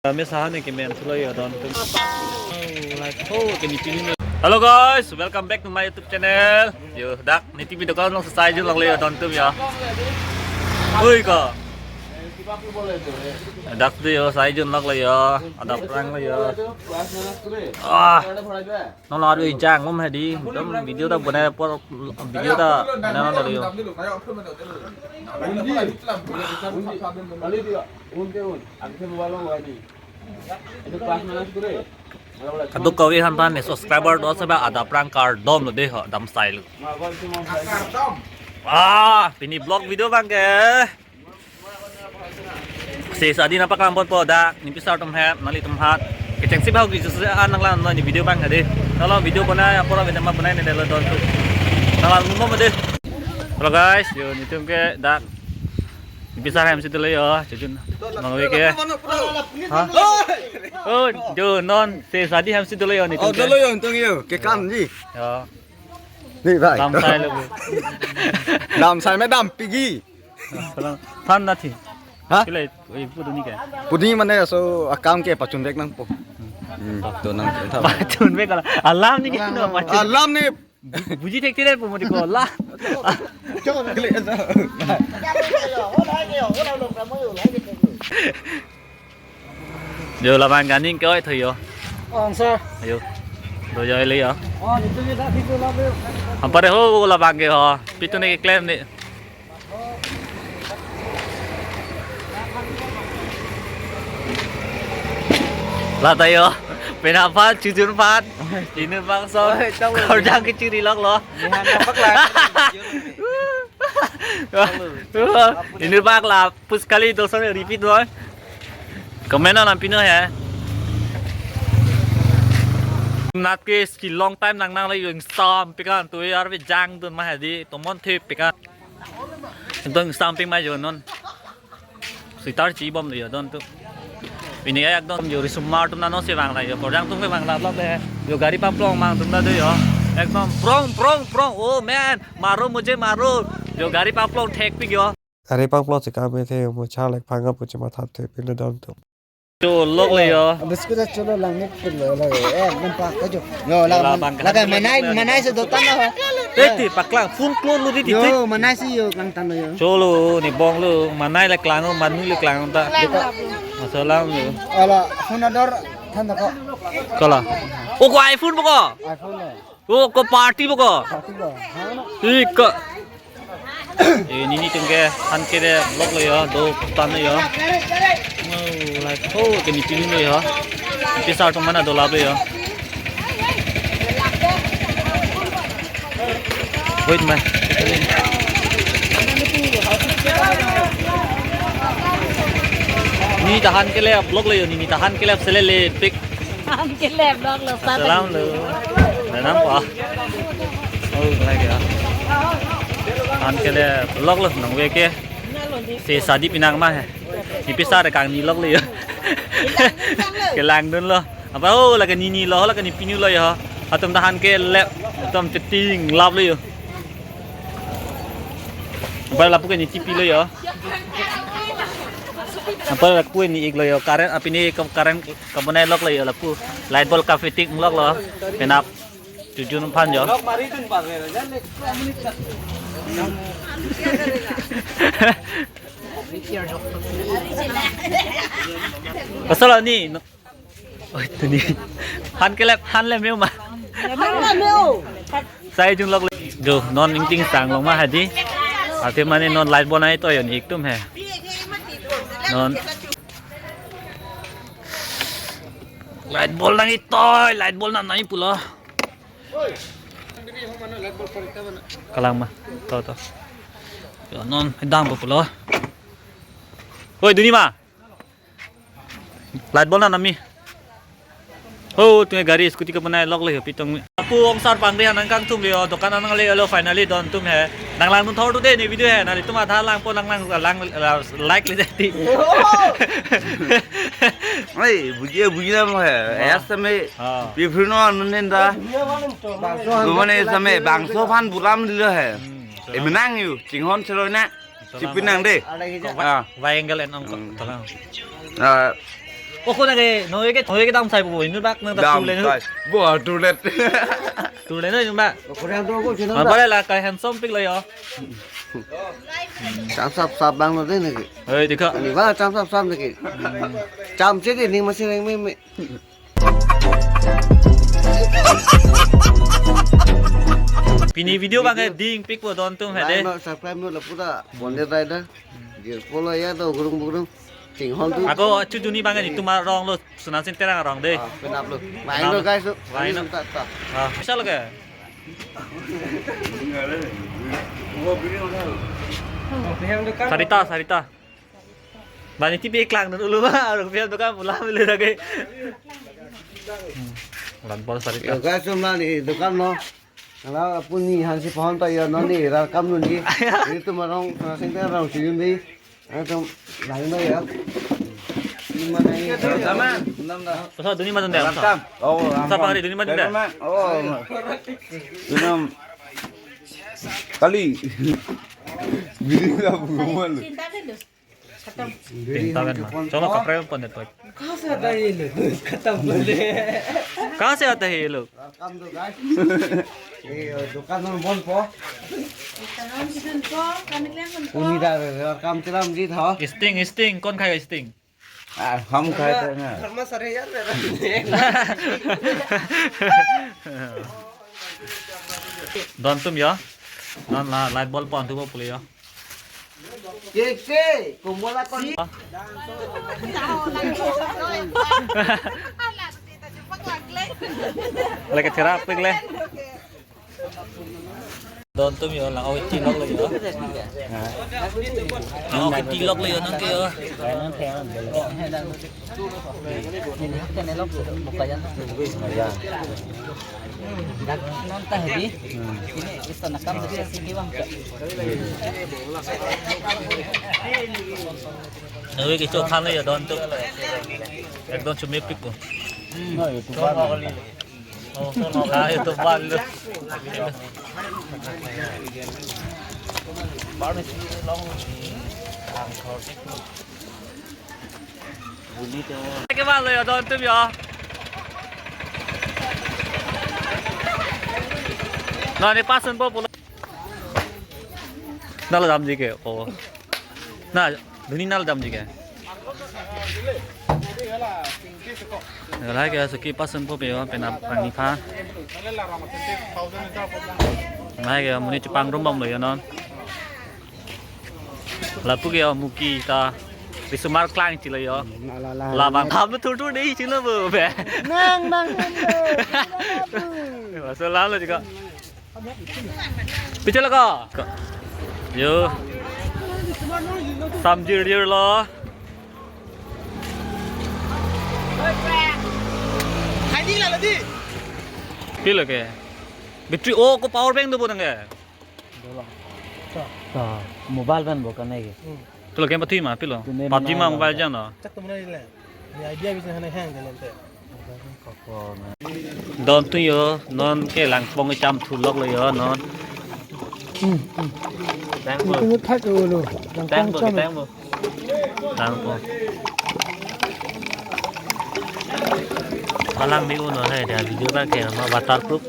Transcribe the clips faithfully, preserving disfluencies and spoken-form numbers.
Kami sahan ni kemen thulo yo don tum. Oh, like, oh, kini pini. Hello guys, welcome back to my YouTube channel. Yo, dak Niti P dokan along sai jun longle yo don tum ya. Ui ko. Dak tu yo sai jun longle yo. Adap rang lo yo. Ah. Non ladu injang lom hadi. Dam video ta bonai apor video ta bonai non lo yo. Kadokave aphan ne subscriber do seba adap rang kardom lo de ho, dam style. Ah, pini vlog video abang ke. Sesa di nangpaklang ponpo dak, nipi sar atum he, nanglitum aphan. Kechengsi bau kejut si an nanglang noi ni video abang ke de. Kalau video bonai apor video ma bonai ne delo don tu. Nanglang mumbo de. Hello guys, yo nitum ke dak. Nipi sar hem si dolo yo, jejun. Nang we ke. Ha? Oh, jo non sesa di hem si dolo yo nitum Oh, ke. Dolo yo untung yo, ke kam ji. Yo. Ni bhai. Dam sai lo. Dam sai me dam pigi. Than na thi. Ha? Kile, oi, pu duni ke. Pudi mane so akam ke pachun vek nangpo. Hmm, to nang tha. Pachun vek kala. Alam ni ke no pachun. Alam ni. Bu-, buji thek thek pu modi ko la. Kile. Jo labang ganing ke oi thoyo. Ong sir. Ayo. Do joi le yo. Oh, itu kita itu lah, Bro. Ampare ho labang ke ho. Pitu ne ke klem ne. Lata yo. Penapa jujur pat. Ini bangso. Oi, tahu. Kau jangan kecil lok lo. Ini anak paklang. Ini bak la pus kali do sone repeat lo. Comment on pino he. Nat ke ski long time nang nang le yung sam pikan tu yar ve jang dun ma hadi to mon the pikan. Dun sam pik ma yo non. Sitar chi bom le yo don tu. Ini ayak don yo risumar tum nano si bang la yo. Korjang tum ke bang la vlog le. Yo gari paplong mang tum da do yo. Ekdom prong prong prong. Oh man, maro mujhe maro. Yo gari paplong thek pik yo. Gari paplong si kame the mo char lek phanga puchi matha the pin don tu. Cho lok le yo. Biscuit cholo lang nik pin lo la. Eh, nampak aja. Yo, Yo, la labang laga kahan manai, lok le. Manai si dotan lo. Teti paklang phone close lo di di. Yo, manai si yo kang tan lo yo. Cholo ni bong lo, manai le klang lo, manu le klang ta. Masalam lo. Ala phone ador than ko. Kala. O ko iPhone bo ko. iPhone lo. O ko party bo ko. Party bo. Ha na. Ika. Eh, nini tum ke han ke de vlog lo yo, do tan lo yo. Oh, like, oh, kini pini lo yo. Pisa tum mana do la lo yo. Wait, man. Nini ta han ke le vlog lo yo, nini ta han ke le sele le pic. Han ke le vlog lo sa. Salam lo. Nanam pa. Oh, lagi ya. Han ke le vlog lo nang we ke. Si sadi pinang ma he. Nipi sar kangni lok lo yo. Kelang dun lo. Apa oh lagi nini lo lagi ni pinu lo yo. Atum ta han ke le atum cheting lap lo yo. Apa lapu ke ni chipi lo yo. Apa lapu ni ik lo yo. Current api ni ke current kabonai lok lo yo lapu. Light bulb kafitting lok lo. Penap jujun aphan yo. Pasal ni. Oi, tu ni. Han ke le, han le meu ma. Sai jun lok le. Do, non ingting sang long ma hadi. Ate mane non light bulb nai toy on ik tum he. Non. Light bulb nang itoi, light bulb nang nai pulo. Kalang ma, to to. Yo non dam po pulo. Oi, duni ma. Light bulb nang nami. Oh, tu gari scooty ke punai lok le pitong. Apu ong sar pangri han nang kangtum le, dokan nang le lo finally don tum he. Nanglang dun thor tu de ni video he. Nanglitum adha lang po nang lang lang like le jati. Oi, buji buji lam he. Ya same. Ha. Pipri no anun da. Gumane same bangso aphan bulam dilo he. Hmm, Emenang yu, chinghon selo na. Salam. Chipinang de. Ko Ah. Vai angle en ong ko. Hmm. Tolong. Ah, Oko nake, noi ke, noi ke dam sai bo, inut bak nang ta Dam turle nu. Sai. Bo, turlet. Turle nu inut bak. Korea do ko chino. Apa la kai handsome pik lo yo. Cham sap sap bang lo de nake. Hei, dikha. Ani ba cham sap sap nake. Cham che de ning masih reng me me. Pini video bang ke ding pik po don tum hade. Like, subscribe mo lapu ta Bondet Rider. Dia follow ya to gurung gurung. Chinghon tu. Ako chu juni bang ke ni tum arong lo Sunam Sing Terang arong de. Ah, penap lo. Main lo guys lo. Main lo. Ta ta. Ah, bisa lo ke? Sarita, Sarita. Bani T V klang dun ulu ma, arong pian dukan pulang beli lagi. Hmm. Lan bol Sarita. Yo guys, cuma ni dukan no. Kalau pun ni hansi pohon ta ya no ni rakam nun ni. Ini tu marong Sunam Sing Terang arong siyun di. Atum lain lo ya. Ini mana ini? Sama, enam dah. Pasal duni ma dun de. Rakam. Oh, Pasal pangri duni ma dun de. Oh. Enam. Kali. Biri lah bunga lu. Tinta kan ma. Cuma kaprek pon det. Kasa ada ye lo. Kata boleh. Kasa ada ye lo. Welcome to guys. Eh, dukan non bon po. Dukan non bon po, kami kalian bon po. Uni da welcome chilam ji tho. Sting, Sting, kon khai Sting? Ah, ham khai ta na. Karma sare yar. Don tum ya. Non la light bulb pon tu bo pule ya. Keke, kumola kon. Lagi cerap pik le. Don tum yo, lang awit tilok le yo. Lang awit tilok le yo nang ke yo. Dak non ta hedi. Ini isto nakam besi siki bang. Nawi ke chok khan le yo don tu. Ekdom chumi pik ko. Oh, ah, itu bal. Ke bal lo yo don tum yo. Na ni pasun po pulo. Na la damji ke. Oh. Na duni na la damji ke. Lahai ke suki pasun po pe yo penap pangni pha. Lahai ke monit chepangrum bom lo yo non. Lapu ke yo muki ta risomar klang chilo yo. La, la, la, labang la. Kam thur thur dei chilo bo be. Nang nang nang. Masuk lalu juga. Pichal ka. Yo. Samjir dir lo. Pilo ke? Battery o ko power bank do bo nang ke? Dolang. Sa. Sa, mobile ban bo kanai ke. Hmm. Pilo game pathui ma pilo. Tune PUBG ma mobile mobile jan lo. Chak tumna ile. Ni idea bisa hana hang dalam te. Don tu yo, non ke langpong cham thulok lo yo non. Hmm, hmm. Tang bo. Itu thak lo. Tang bo, tang bo. Tang bo. Palang ni uno hai dia video bang ke ma waterproof.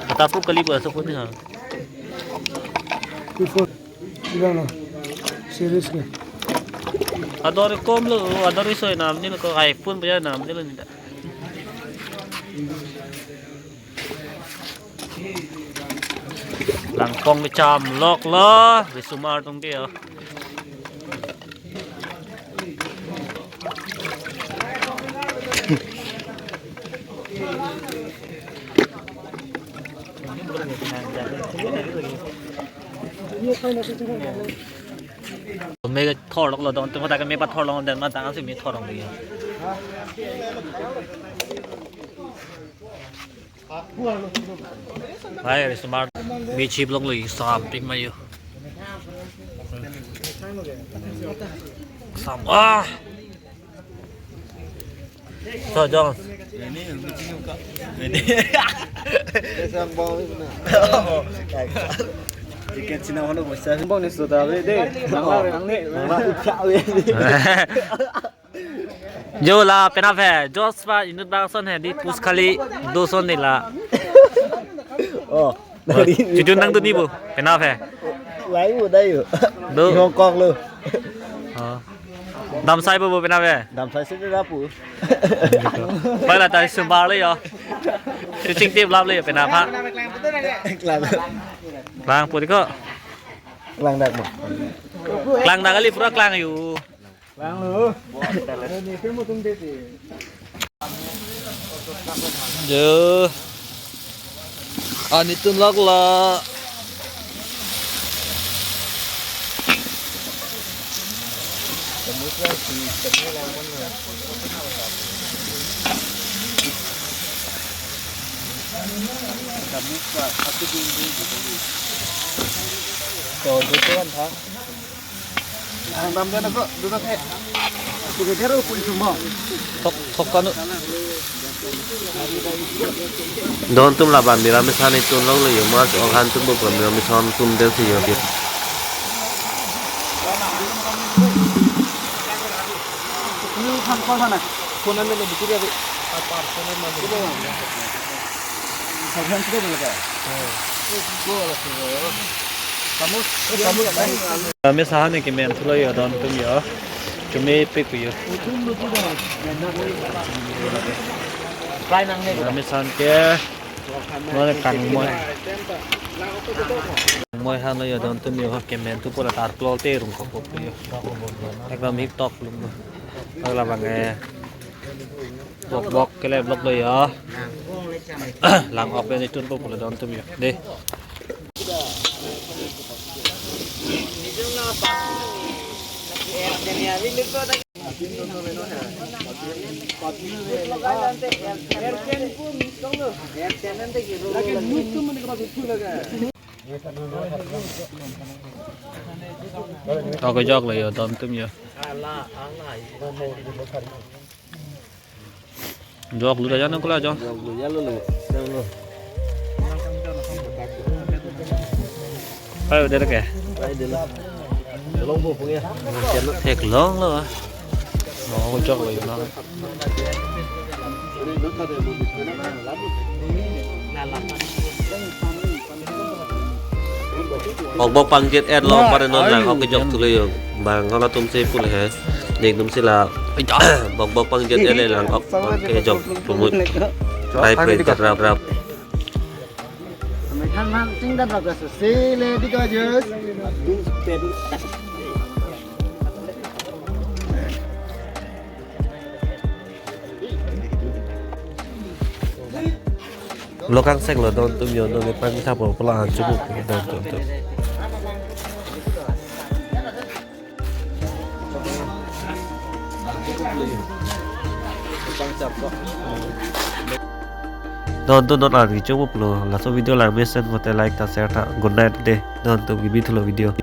Waterproof kali bo so pun ha. Before, ilang lo, series ke. Ador kom lo, ador iso nam ni lo ko iPhone punya nam ni lo ni ta. Langpong kecham lok lo, risomar tong ke yo. Me thor lok lo don tu mata ke me pathor lok den mata si me thor lok dia. Hai, risomar. Mi chip lok lo isam pik ma yo. Sam ah. So, John. Ini, ini. Tiket sini mana bos? Bang ni sudah deh. Nang lah, nang ni, nang lah. Jo la penap he, Joshua inut bangson he, di pus khali doson ni la. Oh, nari. Jujun nang duni bo, penap he. Lai bo dai yo. Do. Hong Kong lo. Oh. Damsai bo bo penap he. Damsai si na pu. Pai la tari sumbar le yo. Ching tip lap le yo penap ha. Klang. Klang pu di ko. Klang dak mo. Klang dak kali pura klang yo. Klang lo. Yo. Anitun lak la. Tuh, tuh, tuh, kan, ha? Ang dam den ako, duduk he. Sige, dia ru pun semua. Thok, thok kanu. Don atum laban miramis han itun long lo yo, mas ong han atum bo miramis han atum den si yo dit. Ini kan kau sana. Phone anda ni bikin dia. Apa phone anda? Sabhan sudah belum ka? Kamu, kamu. Miramis han ke men thulo yo don atum yo. Chumi pik yo. Fry nang ne. Miramis han ke. Mana kangmoi. Kangmoi han lo yo don atum yo, ke men tu pura tar plol te rung kok yo. Ekdom hip tok lum. Agla bang eh. Bok bok kele bok lo yo. Lang ok le ni tun po pula don atum yo. Deh. Tok jok lo yo don atum yo. Jok lu da jana kula jok. Jok lu ya lu lu. Yang lu. Ayo, deh ke. Ayo, deh lu. Long bo punya. Thek long lo. Oh, jok lo yo na. Bok bok pangjet et lo pare non lang ok kejok thulo yo. Bang halatum si pule he. Ning tum si la. Bok bok pangjet et le lang ok pang kejok pumut. Rai pre jet rap rap. Lokang sek lo don atum yo, non le pang sa po pula han chubuk ke don atum atum. Don atum non an ke chubuk lo, laso video lang mesen kote like ta share ta, good night deh, don atum ke bi thulo video.